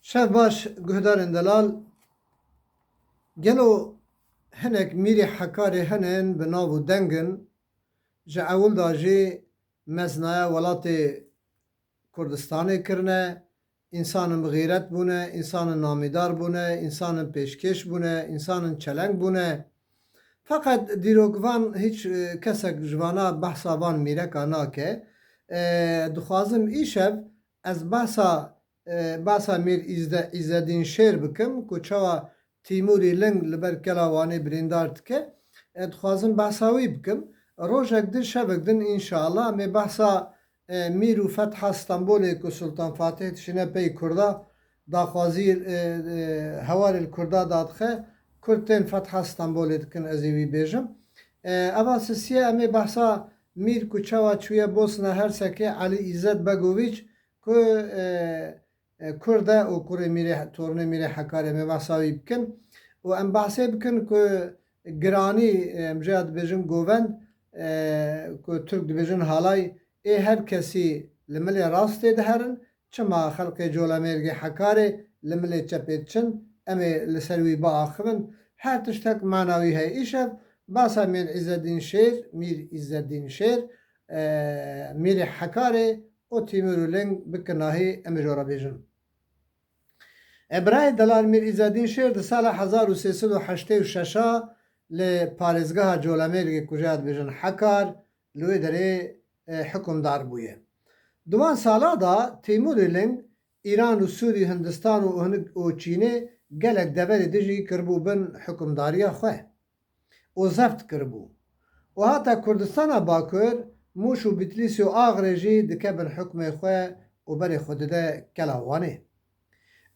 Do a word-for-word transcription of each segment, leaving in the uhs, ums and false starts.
Şev baş guhdarên delal. Gelo hinek mîrê Hekarê hene bi nav û deng in, ji ewil da jî meznaya welatê Kurdistanê kirine, însanin bi xîret bûne, însanin namîdar bûne, însanin pêşkêş bûne, însanin çeleng bûne. Feqet dîrokvan hîç, e, kesek ji vana behsa van mîreka nake. E, dixwazim îşev ez behsa, e, behsa Mîr Îzde-, Îzedîn Şêr bikim ku çawa Tîmûrî Ling li ber Kela Wanê birîndar dike. E, dixwazim behsa wî bikim. Rojek din, şevek din înşallah em ê behsa, e, Mîr û Fetha Stenbolê ku Sultan Fatih dişîne pey Kurda, daxwazî, e, e, hewarê li Kurda dadixe, Kurd tên Fetha Stenbolê dikin, ez ê wî bêjim. E, eva sisiye em ê behsa Mîr ku çawa çûye Bosna Hersekê, Elî Îzzet Begoviç ku, e, e, Kurd e û kurê Mîrê, tornê Mîrê Hekarê, em ê behsa wî bikin. Û em behsê bikin ku giranî, e, em jê ya dibêjin govend, e, ku Tirk dibêjin halay, ê her kesî li milê rastê diherin, çima xelkê Colemêrgê Hekarê li milê çepê diçin, em ê li ser wî biaxivin. Her tiştek mana wî heye. Îşev behsa Mîr Îzedîn Şêr, Mîr Îzedîn Şêr, e, Mîrê Hekarê û Tîmûr û Ling bi kinahî em ê ji we re bêjin. E, birayê delal, Mîr Îzedîn Şêr di sala hezar û sê sed û heştê û şeş a li parêzgeha Colemêrgê ku jê ya dibêjin Hekar, li wê derê, e, hikimdar bûye. Di wan sala de Tîmûr û Ling Îran û Sûrî, Hindistan û, û Çînê gelek deverê dijî kiribû bin hikimdariya xwe û zeft kiribû. Û heta Kurdistana Bakur, Mûş û Bitlîsê û Axrê jî dike bin hukmê xwe û berê xwe dide Kela Wanê.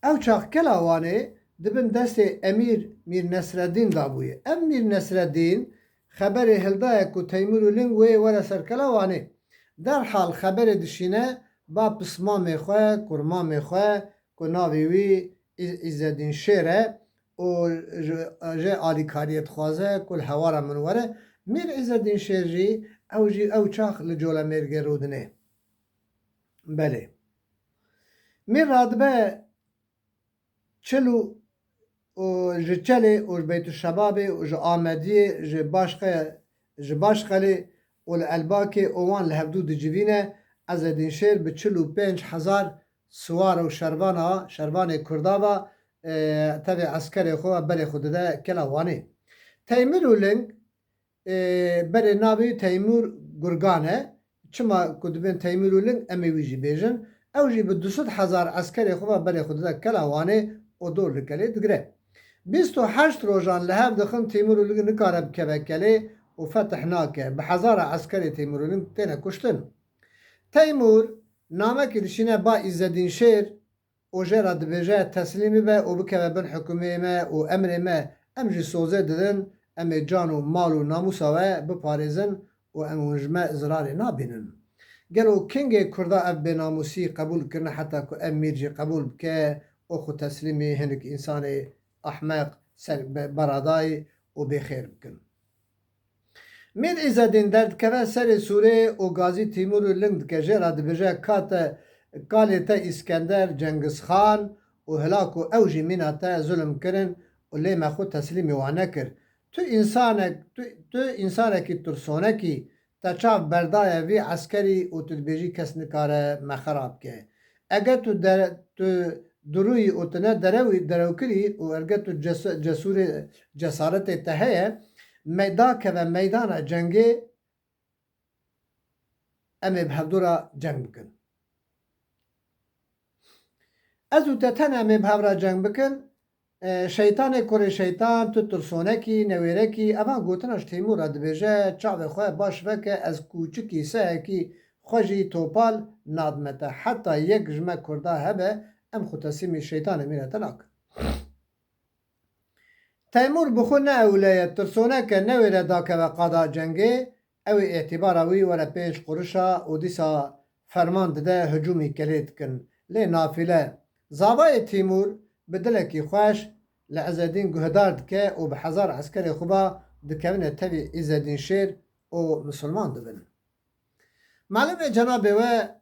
Ew çax Kela Wanê di bin destê Emîr Mîr Nesreddîn de bûye. Ev Mîr Nesreddîn xeberê hildaye ku Teymûr û Ling wê were ser Kela Wanê. Derhal xeberê dişîne ba pismamê xwe, kurmamê xwe ku navê wî Î-, Îzzedîn Şêr e û ji, jê alîkariyê dixwaze ku li hewara min were. Mîr Îzzedîn Şêr jî ew jî ew çax li Colemêrgê rûdinê. Belê. Mîr radibe Çil û, û ji Çelê û ji Beytuşebabê û ji Amediyê, ji Başqe-, ji Başqelê û li Elbakê û wan li hevdû dicivîne. Îzzedîn Şêr bi çil û pênc hezar siwar û şervana, şervanê Kurda ve, e, tevê eskerê xwe ve berê xwe dide Kela Wanê. Teymûr û Ling, e, berê navê Teymûr Gurgan e. Çima ku dibên Teymûr û Ling, em ê wî jî bêjin. Ew jî bi du sed hezar eskerê xwe ve berê xwe dide Kela Wanê û dor li Kelê digire. Bîst û heşt rojan li hev dixin, Teymûr û Ling nikare bikeve Kelê û fetih nake. Bi hezara eskerê Teymûr û Ling têne kuştin. Teymûr namekî dişîne ba Îzzedîn Şêr, û jê re dibêje, teslîm bibe û bikeve bin hukmê me û emrê me, em jî sozê didin, em ê can û mal û namûsa we biparêzin û em hûn ji me zirarê nabînin. Gelo kengê Kurda ev bênamûsî qebûl kirine heta ku ev mîr jî qebûl bike û xwe teslîmî hinek însanê ehmeq, ser be-, beradayî û bêxêr bikin? Mîr Îzedîn derdikeve serê sûrê û gazî Tîmûr û Ling dike, jê re dibêje, ka te, kalê te Îskender, Cengizxan û Hilako, ew jî mîna te zulm kirin û lê me xwe teslîmî wan nekir. Tu însanek, tu, tu însanekî tirsonek î, te çav berdaye vî eskerî û tu dibêjî kes nikare me xera bike. Eger tu dere-, tu dirûyî û tu ne derewî, derewkirî û erge tu ces-, cesûrê, cesaretê te heye, me-, dakeve meydana cengê, em ê bi hevdû re ceng bikin. Ez û te tenê em ê bi hev re ceng bikin. E, şeytanê kurê şeytan, tu tirsonekî, newêrekî, eva gotina ji Teymûr re dibêje, çavê xwe baş veke, ez kûçikî, sehekî xwe jî topal nadime te. Heta yek ji me Kurda hebe, em xwe teslîmî şeytanê mîna te nakin. Teymûr bi xwe ne ewle ye, tirsoneke, newêre dakeve qada cengê, ew ê îtîbara wî were pênc qurişa û dîsa ferman dide hicûmî Kelê dikin. Lê nafîle, zavayê Tîmûr bi dilekî xweş li Îzedîn guhdar dike û bi hezar eskerê xwe ve dikevine tevî Îzedîn Şêr û misilman dibin. Malum e cenabê we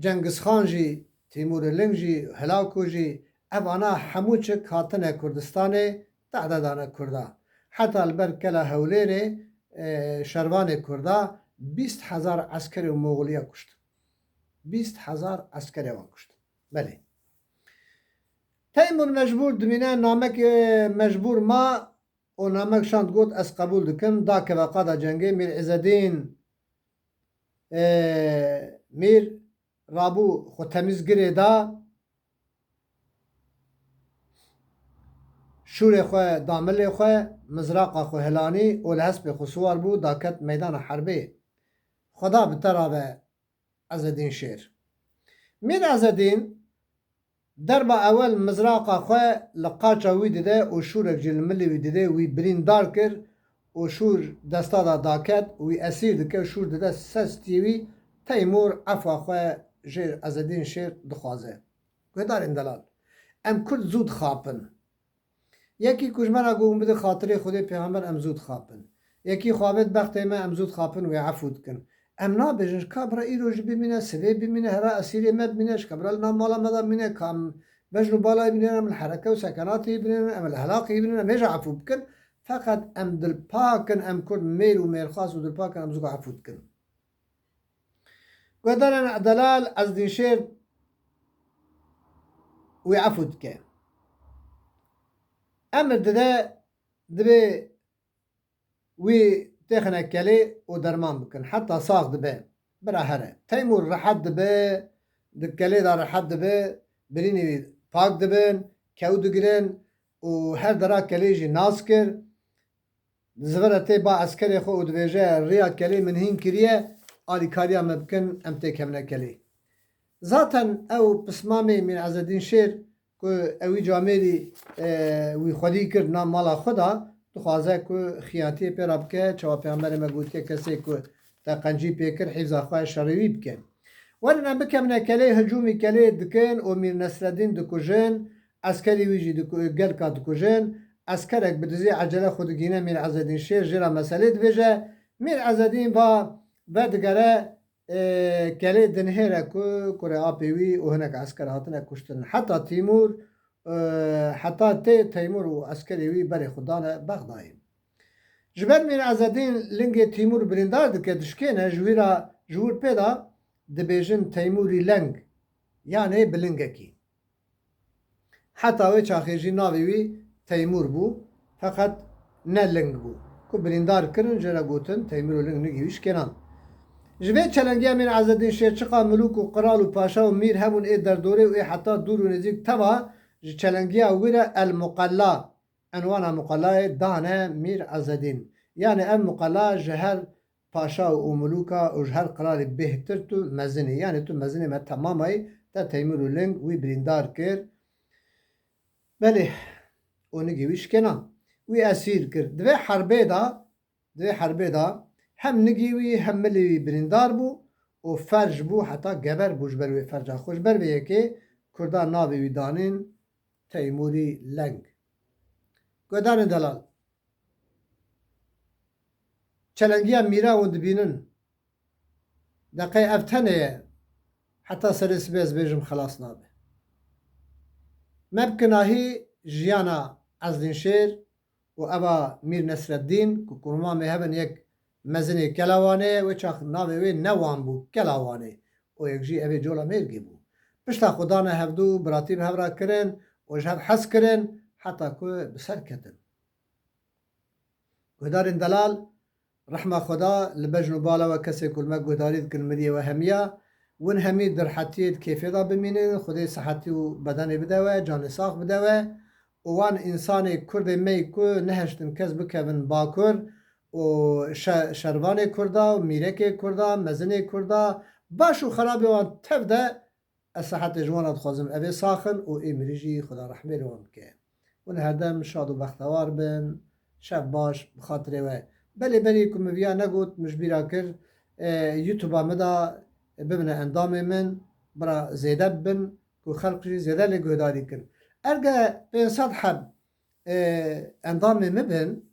Cengizxan jî, Tîmûr û Ling jî, Hilako jî, Evana hemû çik hatine Kurdistanê, tehde dane Kurda. Heta li ber kela Hewlêrê, e, şervanê Kurda bîst hezar eskerê Moxoliya kuştin. Bîst hezar eskerê wan kuştin. Belê. Teymûr mecbûr dimîne, namek, e, mecbûr ma û namek şand got, ez qebûl dikim, da keve qada cengê Mîr Îzedîn, e, Mîr rabû xwe temîz girê da, şûrê xwe da milê xwe, mizraqa xwe hilanî û li hespê xwe siwar bû, da ket meydana herbê. Xweda bi te ra be, Ezedîn Şêr. Mîr Ezedîn derba ewel mizraqa xwe li qaça wî dide û şûrek jî li milê wî dide, wî birîndar kir û şûr desta da daket, wî esîr dike, şûr dide ser stiyê wî, Teymûr efwa xwe jê Ezedîn Şêr dixwaze. Guhdarên delal, em Kurd zû dixapin. Yekî ku ji me re got, hûn bidin xatirê Xwedê pêxember, em zû dixapin. Yekî xwe avêt bextê me, em zû dixapin, wê efû dikin. Em nabêjin, ji ka bira îro jî bimîne, sivê bimîne, hera esîrê me bimîne, ji ka bira li nav mala me de bimîne, ka em bejn û balayê binêrin, em li hereke û sekenatê binêrin, em li helaqê binêrin, em ê jî efû bikin. Feqet em dilpak in, em Kurd mêr û mêrxas û dilpak in, em zû efû dikin. Guhdarên delal, Ezdîn Şêr wî efû dike. Emir dide, divê wî têxine kelê û derman bikin. Heta sax dibe. Bira here. Teymûr rehet dibe, di kelê de rehet dibe, birînê wî pak dibin, kew digirin û her dera kelê jî nas kir. Zivire tê ba eskerê xwe û dibêje, riya kelê min hîn kiriye, alîkariya me bikin, em têkevine kelê. Zaten ew pismamê Mîr Ezedîn Şêr ku ewî camêrî, e, wî xwedî kir na mala xwe da, dixwaze ku xiyatiyê pê re bike, çawa Pêxemberê me gotiye, kesê ku te qencî pê kir, hîfza xwe şerê wî bike. Werin em bikevine kelê, hicûmî kelê dikin û Mîr Nesreddîn dikujin, eskerî wî jî diku-, gelka dikujin. Eskerek bi dizî ecele xwe digihîne Mîr Ezedîn Şêr, jê re meselê dibêje. Mîr Ezedîn va vedigere, e, kelê dinihêre ku kurê apê wî û hinek esker hatine kuştin. Heta Tîmûr, e, heta tê Teymûr û eskerê wî berê xwe dane Bexdayê. Ji ber Mîr Ezedîn lingê Tîmûr birîndar dike, dişkêne, ji wî re, ji wir pê de dibêjin Teymûrî Leng, yanê bi lingekî. Heta wê çaxê jî navê wî Teymûr bû, feqet ne ling bû. Ku birîndar kirin, jê re gotin Teymûr û ling nigî wî şikênan. Ji vê çelengiya Mîr Ezedîn Şêr çiqa milûk û qral û paşa û mîr hebûn ê derdorê û ê heta dûr û nêzîk teva ji çelengiya wî re El Muqella, enwana Muqellayê dane Mîr Ezedîn. Yanî ev Muqella ji her paşa û milûka û ji her qiralî bêhtir tu mezin î. Yanî tu mezinê me temamayî, te Teymûr û Ling wî birîndar kir. Belê, û nigî wî şikêna. Wî esîr kir. Di vê herbê de, di vê herbê de hem nigî wî hem milê wî birîndar bû û ferj bû, heta geber bû ji ber wê ferca xwe. Ji ber vê yekê Kurdan navê wî danîn Teymûrî Leng. Guhdarên delal. Çelengiya mîra hûn dibînin. Deqey ev tenê ye. Heta serê sibê ez bêjim xelas nabe. Me bi kinahî jiyana Ezdîn Şêr û eva Mîr Nesreddîn ku kurmamê hev in, yek mezinê Kelawanê ye, wê çax navê wê ne Wan bû, Kelawanê. Û yek jî evê cola mêrgê bû. Pişta xwe dane hevdû, biratî bi hev re kirin û ji hev hez kirin heta ku bi ser ketin. Guhdarên delal, rehma Xweda li bejn û bala we, kesê ku li me guhdarî dikin, miriyê we hemiya. Win hemî di rihetiyê, di kêfê de bimînin, Xwedê sihetî û bedenê bide we, canê sax bide we. Û wan însanê Kurdê me yî ku nehiştin kes bikevin Bakur û şe-, şervanê Kurda û mîrekê Kurda, mezinê Kurda, baş û xerabê wan tev de, ez sihetê ji wan re dixwazim, ev ê sax in û ê mirî jî Xweda rehmê li wan bike. Hûn herdem şad û bextewar bin, şev baş bi xatirê we. Belê berî ku min viya negot, min ji bîra kir, e, YouTube-a min de bibine endamê min, bira zêde bibin, ku xelq jî zêde lê guhdarî kin. Erge pênc sed heb, e, endamê min bin,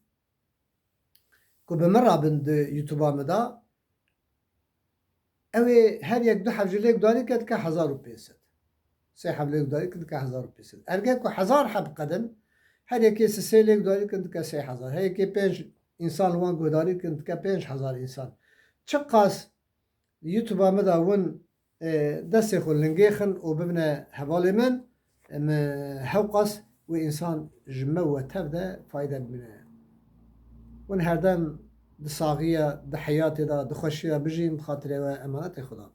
ku bi min re bin di YouTube-a min de, ew ê her yek du heb ji lê guhdarî ke, dike hezar û pênc sed. Sê heb lê guhdarî dikin dike hezar û pênc sed. Erge ku hezar heb qedin, her yekê sê lê guhdarî dikin dike sê hezar. Her yekê pênc însan li wan guhdarî dikin dike pênc hezar însan. Çiqas li YouTube-a min de hûn, e, destê xwe lingê xin û bibine hevalê min, e, min hewqas wê însan ji me û we tev de fayde bibîne. Hûn herdem di saxiya, di heyatê de, di xweşiya bijîn, bi xatirê we emanetê Xudan.